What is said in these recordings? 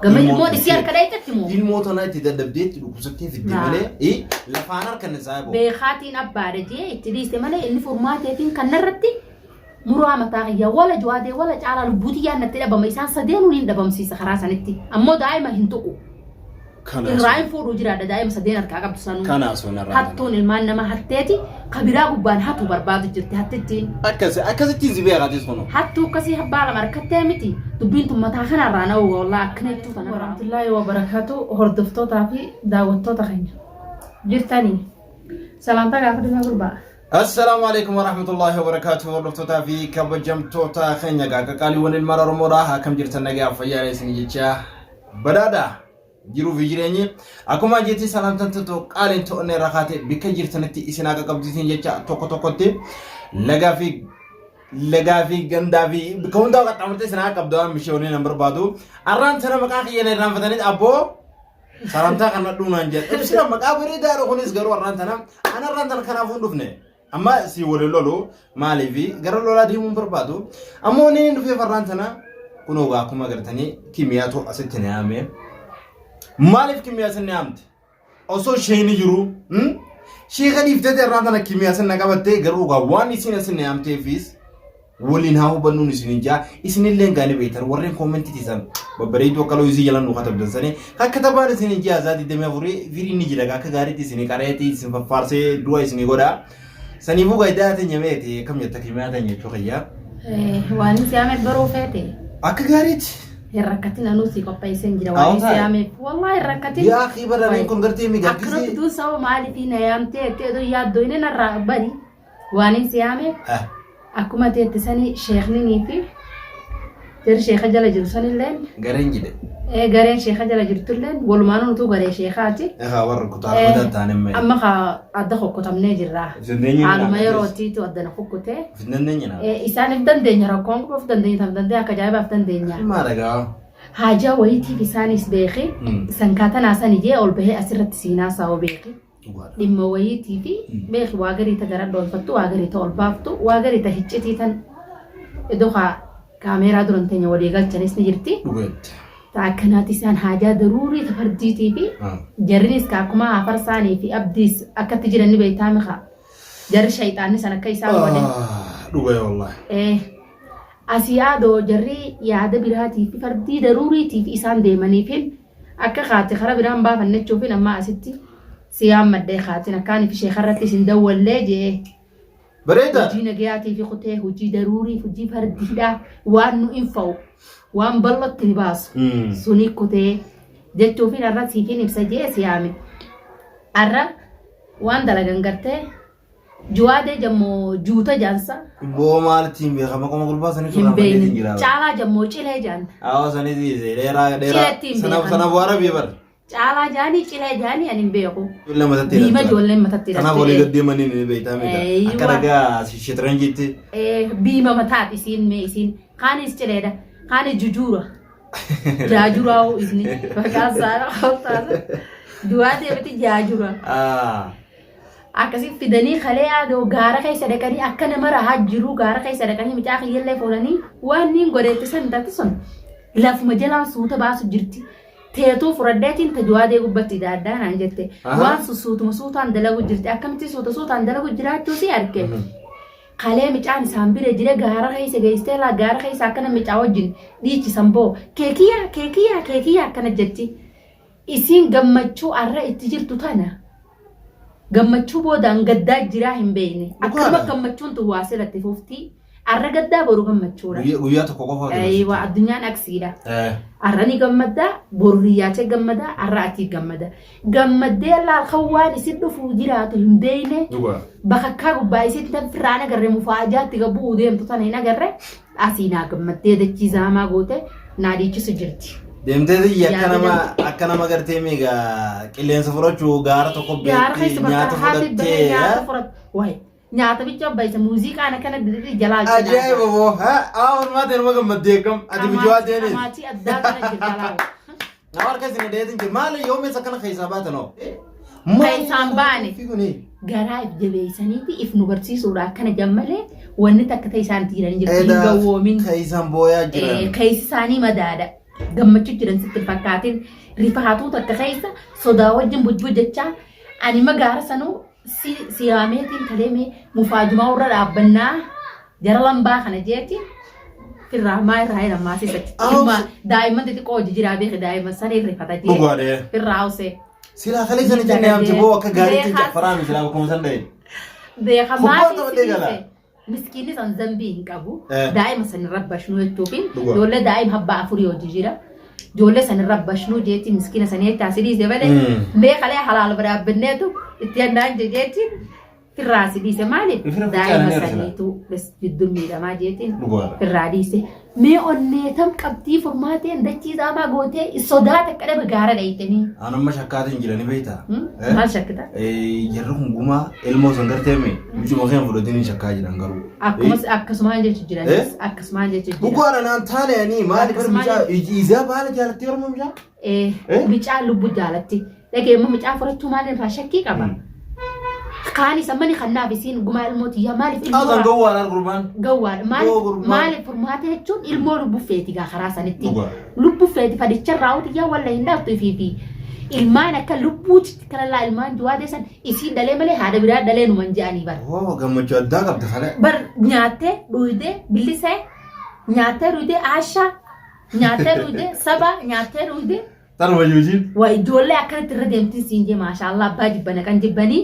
Gama ilmoon isii harka dhayxetti moo? Ilmoo tanaa itti dadhabdee itti dhukkubsattee fidde malee lafaan harkan isaa boo. Beekaatiin abbaadha jee itti dhiiste malee inni furmaateetiin kannarratti muraa mataa kiyyaa wala jawaadee wala caalaa lubbuu tiyyaan natti dhabama isaan sadeenuu niin dhabamsiisa karaa sanitti ammoo daa'ima hin tuqu. Irraa hin fuudhuu jiraadha daa'ima sadeen harkaa qabdu sanuu. Kanaa sun irraa. Hattuun ilmaan nama hatteeti kabiraa gubbaan hatu barbaadu jirti hattittiin. Akkas akkasittiin si beekatis kunoo. Hattuu akkasii abbaa lama harkattee miti dubbiin tun mataa kanarraa na oowwa wallaahi akkana jettuu tanarraa. Warahmatullaahi wabarakaatu hordoftootaa fi daawwattoota keenya jirtanii salaamtaa gaafadhu mee gurbaa. Assalaamu alaikum warahmatullahi wabarakatuh hordoftootaa fi kabajamtoota keenya qaqqaaliiwwan ilmaan Oromoodha akkam jirtan nagaa fayyaa isin jecha badhaadha jiruu fi jireenyi akkuma jetti salaamtan tuttu qaaliin to'annee irra kaate bikka jirtanitti isin akka qabdiitiin jecha tokko tokkotti lagaa fi lagaa fi gandaa fi bikka hundaa qaxxaamurtee isin akka qabdu waan mishee waliin hin barbaadu arraan tana maqaa kiyyan irraanfatanii abboo Salamtaa kan nadhuu naan jedhe. Ibsira maqaa bareedaadha kunis garuu har'aan tana an har'aan tana kanaafuu hin dhufne. Amma si waliin lolu maaliif gara lolaa deemuu hin barbaadu. Ammoo inni hin dhufeef har'aan tana kunoo egaa akkuma agartanii kimiyaatu asitti na yaame. Maaliif kimiyaa sin na yaamte? Osoo isheen jiru sheeka dhiiftee har'aan tana kimiyaa sin na qabattee garuu egaa waan isiin asin na yaamteefis waliin haa hubannuun isinin jaa isinillee gaanii beektan warreen koomentii tiisan babbareedduu akka looyisii jalan nu katabdan sanii akka tabaan isinin jaa isaa 24 firiin ni jira akka gaariitti isinii qareetii isin faffaarsee du'a isinii godha saniifuu gaayidaa teenya meeti akkam jetta kimiyaa teenya jechuu kiyya. Waan si yaameef baruu feete. Akka gaariitti. Hin rakkatin anuu si qopheesseen jira waan si yaameef. Wallahi hin rakkatin. Yaa akii baraniin kun gartee miidhagdisee. Akkanatti tun sababa maaliifii na yaamtee jettee oduu yaaddoo inni narraa bari. Waanin si yaame akkuma ati jette sani sheekninii fi jarri sheeka jala jiru sanilleen Gareen jedhe. ee, gareen sheeka jala jirtulleen walumaanuu nutuu garee sheekaati. Egaa warra kutaa Ee, kutaa ta'an hin Amma ka adda kokkotamnee jirra. Dandeenye Haaluma yerootiitu addana kokkotee. Dandeenye naa. Ee, Isaaniif dandeenya rakkoon qofa of dandeenya tam dandeenya akka ajaa'ibaaf dandeenya. Maal egaa? Haajaa wayiitiif isaanis beeki. Sankaa tanaa sani jee ol bahee asirratti siinaa saa'u beeki. Dhugaadha. Dhimma wayiitii fi beeki waa garii ta gara dhoolfattu, waa garii ta ol baaftu, waa garii ta hiccitii tan iddoo kaa kaameeraa duran teenya walii galchanis ni jirti. Dhugaatti. Ta akkanaati isaan haajaa daruurii ta fardiitii fi jarrinis ka akkuma hafarsaanii fi abdiis akkatti jiran ni beektaa mikaa. Jarri shayxaanni san akka isaan godhe. Dhugaa wallaahi. Eh, asii yaadoo jarri yaada biraatii fi fardii daruuriitiif isaan deemaniifin Akka kaate kara biraan baafanne jechuufin ammaa asitti si yaammadhee kaatin akkaan fi sheekarratti isin dawwallee jee. Bareedaadha. Hojii nagayaatii fi kutee hojii daruurii hojii fardiidhaa waan nu infa'u waan bal'ootti ni baasu. Suni kutee jechuufin har'a siifin ibsa jee si yaame. Har'a waan dalagan gartee Juwaadee jammoo juuta jaansa. Boo maalittiin beeka maquma gurbaa sanitu Hin irraa beekne. malleetiin jira. Caalaa jammoo cilee jaan. Awwa sanis dhiise dheeraa dheeraa Cileetti hin sanaaf beekan. sanaaf waara biyya bara. Caalaa jaanii cilee jaanii ani hin beeku. Ijoollee matatti Diima hidhattu. ijoolleen matatti Kanaaf walii gad deemanii ni beektaa miti. Eeyywa. Akka dhagaa shitranjiitti. Biima mataati isiin mee isiin. Kaanis cileedha. Kaanis jujuura. Jaajuraa'u isni. Maqaan isaa qottaasa. Du'aa deemti jaajura. Ah. Akkasi fidanii kalee yaadoo gaara keessa dhaqanii akka nama rahaa jiruu gaara keessa dhaqanii mucaa kiyyallee fuudhanii waan niin godheetti san taati sun lafuma jalaan suuta baasu jirti. Teetuu fudhadheetiin tajuwaadee gubbatti daaddaa naan jette. Waan sun suutuma suutaan dalagu jirti. Akkamitti suuta suutaan dalagu jiraachuu si arge. Kalee micaan isaan bira jira gaara keessa geessitee laa gaara keessa akkana micaa wajjin dhiichisan boo keekiyyaa keekiyyaa keekiyyaa akkana jetti. Isiin gammachuu arra itti jirtu tana gammachuu boodaan gaddaa jiraa hin beekne. Akkanuma Dhugaadha. gammachuun tun waa sirratti fufti. Arra gaddaa boru gammachuudha. Guyyaa guyyaa tokko qofa hojii Eeywa addunyaan aksiidha. Eh. Arra ni gammadda, boru hiyyaatee gammada, arra atii gammada. Gammaddee laal kan waan isin dhufuu jiraatu hin beekne. Dhugaa. Bakakkaa gubbaa isiin tan firraan agarre mufaajaatti gabbuu deemtu tana hin agarre. Asii naa gammaddee dachii zaamaa goote naa dhiichisu jirti. Deemtee tiyya akka Yaada nama akka nama gartee miiga qilleensa fudhachuu gaara tokko Gaara beekti keessa bakka nyaata haati bahee fudhattee. nyaata fudhat. Wayi nyaata bicha bayisa muuziqaan akkana didii jalaa Ajaa'iba boo haa haa hormaata nama gammaddee akkam ati bijoo adeemis. Qamaatii addaa kana jirta laala. Nama harka isin dheetin jira maali yoom eessa kana keessaa baatan hoo? Keessaan baane. Garaa if jabeessaniiti if nu barsiisuudha akkana jammalee wanni takka ta'e isaan itti jiranii jirti hin gawwoomin. Keessaan booyaa jiran. Keessi isaanii madaadha. Gammachuu jiran sitti hin fakkaatin. Rifaatuu takka keessa sodaa wajjin bujbuu jechaa ani magaara sanuu si siyaameetiin kaleemee mufaajumaa warra dhaabbannaa jara lambaa kana jeetiin firraa maa irraa hin ammaasisa. Ilma daa'imman xixiqqoo hojii jiraa beeki daa'imman sana irrifata jee. Dhugaadha. Firraa hausee. Silaa kalee sana jennee amti boo akka gaariitti caffaraa mi silaa bakkuma san dha'e. Beeka Kubbaa maatii taphatee si gala. dhiise. Miskiinni san zambii hin qabu. Eh. Daa'ima san irra bashnuu jechuufi Dhugaa. ijoollee daa'ima abbaa afurii hojii jira. Ijoollee san irra bashnuu jeetti miskiina sanii jecha si dhiise malee mee kalee halaala baraabbanneetu itti yannaan jeetti firraa si dhiise maaliif Ifira daa'ima fichaananii argina. saniitu bes jidduu miidhamaa jeetiin Dhugaadha. firraa dhiise. Mee onneetam qabdii furmaateen dachii saamaa gootee sodaa takka dhabe gaara dhayitanii. Aan amma shakkaatiin jira ni beektaa? Maal shakkita? Jarri kun gumaa ilmoo san gartee mee mucuma kee fudhatanii shakkaa jiran garuu. Akkumas akkasumaan jechu jiranis akkasumaan jechu jira. Dhugaadha naan taane ani maali bar mucaa izaa baala jaalattee oromoo mucaa? Mucaa lubbu jaalatti. Dhagee immoo mucaa furachuu maal irraa shakkii qaba. Kaan isa mani kannaaf isiin gumaa ilmoo tiyyaa maaliif ilmoo Asan gowwaadhaan gurbaan. gowwaadha. Gowwaa Maaliif gurbaan. maaliif furmaata jechuun ilmoo lubbu feeti gaa karaa sanitti. Dhugaa. Lubbu feeti fadicharraa raawwatu yaa walla hin dhaabtu ifii fi ilmaan akka lubbuu kanallaa ilmaan juwaadee san isii dhalee malee haadha biraa dhalee numan je'anii bara. Oo gammachuu addaa qabda kalee. Bar nyaattee dhuydee billisee nyaattee dhuydee aashaa nyaattee dhuydee saba nyaattee dhuydee Tanuma juujiin. Waa ijoollee akkanatti irra deemtiin siin jee maashaallah abbaa jibbana kan jibbanii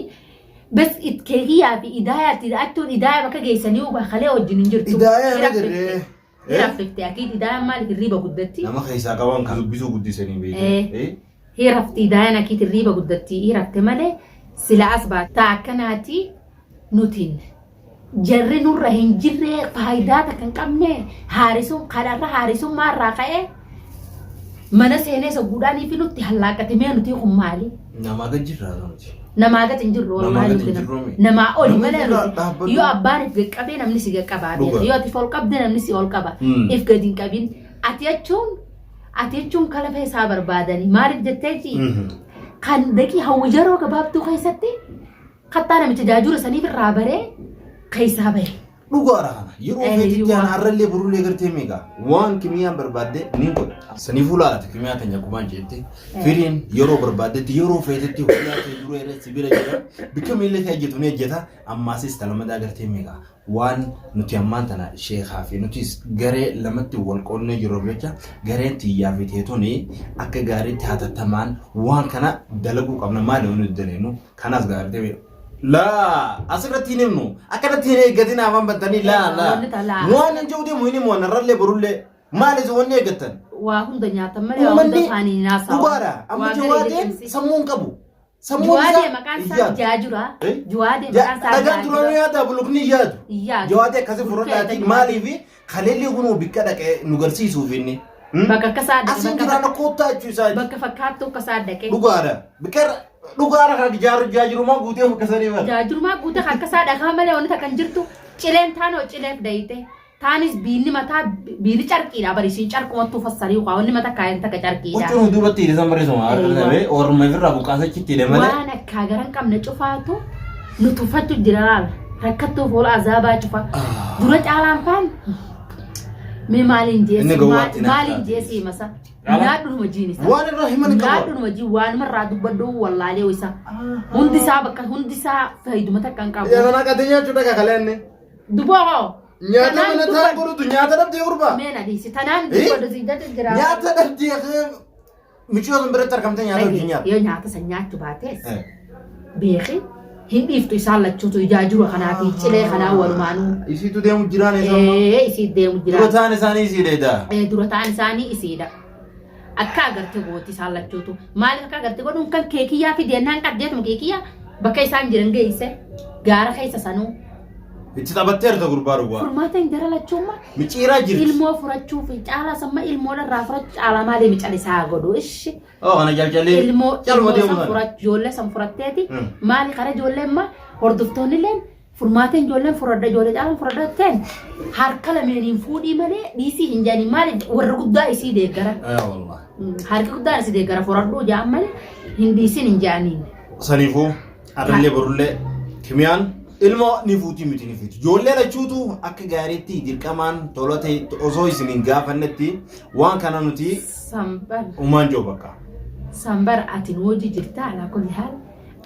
bes it keekiyyaa fi idaayaatti hidhaachuun idaaya bakka geessanii ubaa kalee wajjin hin jirtu. Idaayaa hin agarree. Hiraffifte akiid idaayaan maaliif hirriiba guddatti? Nama keessaa qaban kan dubbisuu guddisanii beekan. Hirafti idaayaan akiid hirriiba guddatti hirafte malee sila as baata akkanaati nutiin. Jarri nurra hin jirre faayidaa takka hin qabne haarisuun kanarra haarisummaa irraa ka'ee mana seenee sogguudhaanii fi nutti hallaaqate mee nuti kun maali? Namaa gad jirraa nuti. Namaa gad hin jirru Namaa walumaa gad nuti hin jirru mi? namaa oli Namni malee irraa nuti dhaabbatu. yoo abbaan if qaqqabee namni si qaqqabaa beeka Dhugaa. yoo ati ol qabde namni si ol qaba if gad hin qabin ati jechuun ati jechuun kalafa isaa barbaadani maaliif jetteeti kan daqii hawwi jaroo gabaabduu keessatti Kattaa namicha jaajura saniif irraa baree keessaa bahe. Dhugaadha kana. Yeroo feetitti aan har'allee borullee gartee meeqa waan kimiyaan barbaadde ni godha. Saniifuu laata kimiyaa teenya kumaan jeette firiin yeroo barbaaddetti yeroo feetetti hulaa kee dura irra si bira jira bikka miilli kee ejjetu ni ejjeta ammaasis talamadaa gartee meeqa waan nuti ammaan tana sheekaa fi nutis garee lamatti wal qoonnee jirruuf jecha gareen tiyyaa fi teetuni akka gaariitti hatattamaan waan kana dalaguu qabna maali waan nuti dalagnu Kanas gaartee laa asirratti hin himnu akkanatti hin eeggatin afaan bantanii laa laa Wanni ta'a laa. waan hin jiru deemu hin himu narrallee borullee maal isin wanni eeggattan Waa hunda nyaatan malee waa hunda uummanni afaanii hin haasa'u. dhugaadha amma Waa garee jawaadeen liqimsi. sammuu hin qabu sammuun Juwaadee isaa maqaan hin isaa yaadu. Jaajura. Eh? Juwaadee maqaan isaa Dhagaan duraanuu Jaajura. yaada bulukni hin yaadu. Hin yaadu. Jawaadee akkasii Bulukee furradhaatiin ta'e maaliif kaleelli kunuu bikka dhaqee nu garsiisuuf inni. Bakka akka isaa dhaqe. Asiin Bakka jiraana koottaa jechuu isaati. bakka fakkaattuu akka isaa dhaqe. Dhugaadha. Bikka dhugaadha kan jaaru jaajirumaa guutee bakka sanii bara. Jaajurumaa guutee akka isaa dhagaa malee wanti takka hin jirtu. Cileen taanoo cileef dayite. Taanis biinni mataa biinni carqiidha bari isiin carqumattuu fassarii waa wanni mata kaayan takka carqiidha. Huccuun duubatti hidhe san barreessuma harka dhabee orma ifirraa buqqaasa achitti hidhe malee. Waan akkaa garan qabne cufaatu nu tuffachuu jira laala. Rakkattuu fuula azaabaa cufa. Dura caalaan faan mee maaliin Inni jeessi gowwaatti nyaata. maaliin jeessi masa. Caalaa? Nyaadhuma jiin isa. Waan irraa himan hin qabu. Nyaadhuma jiin waanuma irraa dubbadhu wallaalee isa. Hundi isaa bakka hundi isaa fayyiduma takka hin qabu. Yaa kana qatee nyaachuu dhaqa kalee inni. Duboo hoo. Nyaata Tanaan mana taa dubbadhu. godhutu nyaata dhabdee gurbaa. Mee na dhiisi. Tanaan Eh? dubbadhu si jette jira. Nyaata dhabdee miciyoo sun biratti argamtee nyaata hojii nyaata. Yoo nyaata san nyaachuu baates beeki hin dhiiftu isaan lachuutu ijaa jiru kanaa fi cilee kanaa walumaanuu. Isiitu deemu jiraan isaan. Ee isii deemu Dura jira. ta'an isaanii isii dheedaa. Ee dura ta'an isaanii isiidha. Akka agarte gooti isaan lachuutu. Maaliif akka agarte godhuun kan keekiyyaa fi deennaan qabdeetuma keekiyyaa bakka isaan jiran geesse gaara keessa sanuu. Itti taphatteerta gurbaa dhugaa. Furmaata hin jara lachuummaa. Micciiraa jirti. Ilmoo furachuu fi caalaa samma ilmoo irraa furachuu caalaa maalii micalisaa godhu ishi. Oo kana jaljalee. Ilmoo Calma ilmoo deemu san sana. furachuu ijoollee san furatteeti Mm. maali kara ijoollee imma hordoftoonni illeen furmaateen ijoolleen furadha ijoollee caalaan furadha jetteen harka lameeniin fuudhii malee dhiisii hin jedhanii maali warra guddaa isii deeggara. Yaa wallahi. Harki guddaan isii deeggara furadhuu jedhan malee hin dhiisin hin jedhaniin. Saniifuu arrallee borullee kimiyaan Ilmoo ni fuutii miti ni fuuti. Ijoollee lachuutu akka gaariitti dirqamaan tola ta'e osoo isin hin gaafannetti waan kana nuti Sanbar. uumaan jiru bakka. Sanbar ati nu hojii jirta alaa kulli haal.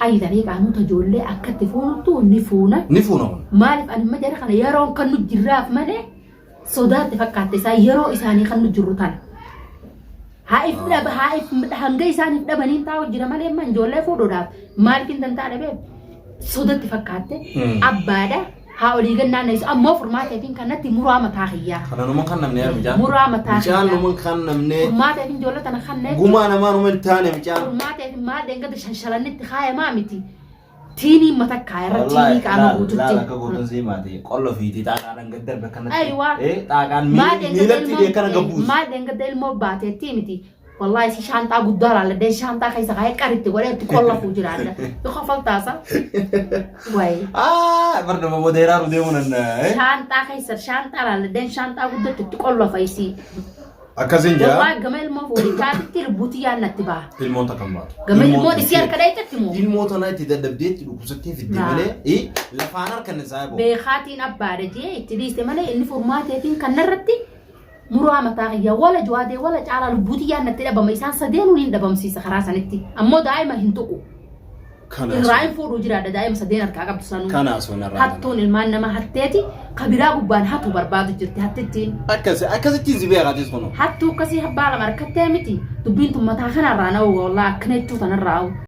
Ayi dariiqaa nuta ijoollee akkatti fuuntu ni fuuna. Ni fuuna kun. Maaliif ani imma jara kana yeroon kan nu jirraaf malee sodaatti fakkaatte isaan yeroo isaanii kan nu jirru tana. Haa if dhaba haa if hanga isaaniif dhabaniin taa'u jira malee imma ijoollee fuudhuudhaaf maaliif hin danda'a dhabeef sodatti fakkaatte abbaadha haa olii gannaan na ammoo furmaateefiin kanatti muraa mataa kiyyaa. Kana numa kan namne yaa mucaan. Muraa mataa Mucaan kiyyaa. numa kan namne Furmaateefiin ijoollee tana kanneen gumaa namaa numa hin taane mucaan. furmaateefiin maal deengada shanshalannitti kaayamaa miti. Tiinii mata kaayarra tiinii qaama guututti. Laal akka gootuun sii maati. Qolla ofiitii xaaqaadhaan gad darbe akkanatti. Aywa. Eh, xaaqaan Maal deengada miilatti ilmoo akkana gabbuusu. maal deengada ilmoo baateetti miti. Wallahi si shaanxaa guddaa laalladhee shaanxaa keessa kaayee qaritti godhee itti qollafuu jiraadha. Yoo kofaltaasa. Wayi. Ah, bar nama booda heraaru deemuu nan. Shaanxaa keessa shaanxaa laalladheen shaanxaa guddatti itti qollafa isii. Akkasiin jira. Wallahi gama ilmoo fuudhichaatitti lubbuuti yaannatti baha. Ilmoon takka hin baatu. Gama ilmoon isii harka dhaayitetti moo? Ilmoo tana itti dadhabdee itti dhukkubsattee fidde Naa. malee eh, lafaan harkan isaa boo. Beekaatiin abbaadha jee itti dhiiste malee inni furmaateetiin kanarratti muraa mataa kiyya wala jawaadee wala caalaa lubbuuti yaannatti dhabama isaan sadeenuu niin dhabamsiisa karaa sanitti ammoo daa'ima hin tuqu. Kana Irraa hin fuudhuu jiraadha daa'ima sadeen harkaa qabdu sanuu. Kana osoo narraa. Hattuun ilmaan nama hatteeti kabiraa gubbaan hatu barbaadu jirti hattittiin. Akkasi akkasittiin si beekatis kunoo. Hattuu akkasii abbaa lama harkattee miti dubbiin tun mataa kanarraa na oowwa wallaahi akkana jechuu tanarraa oowwa.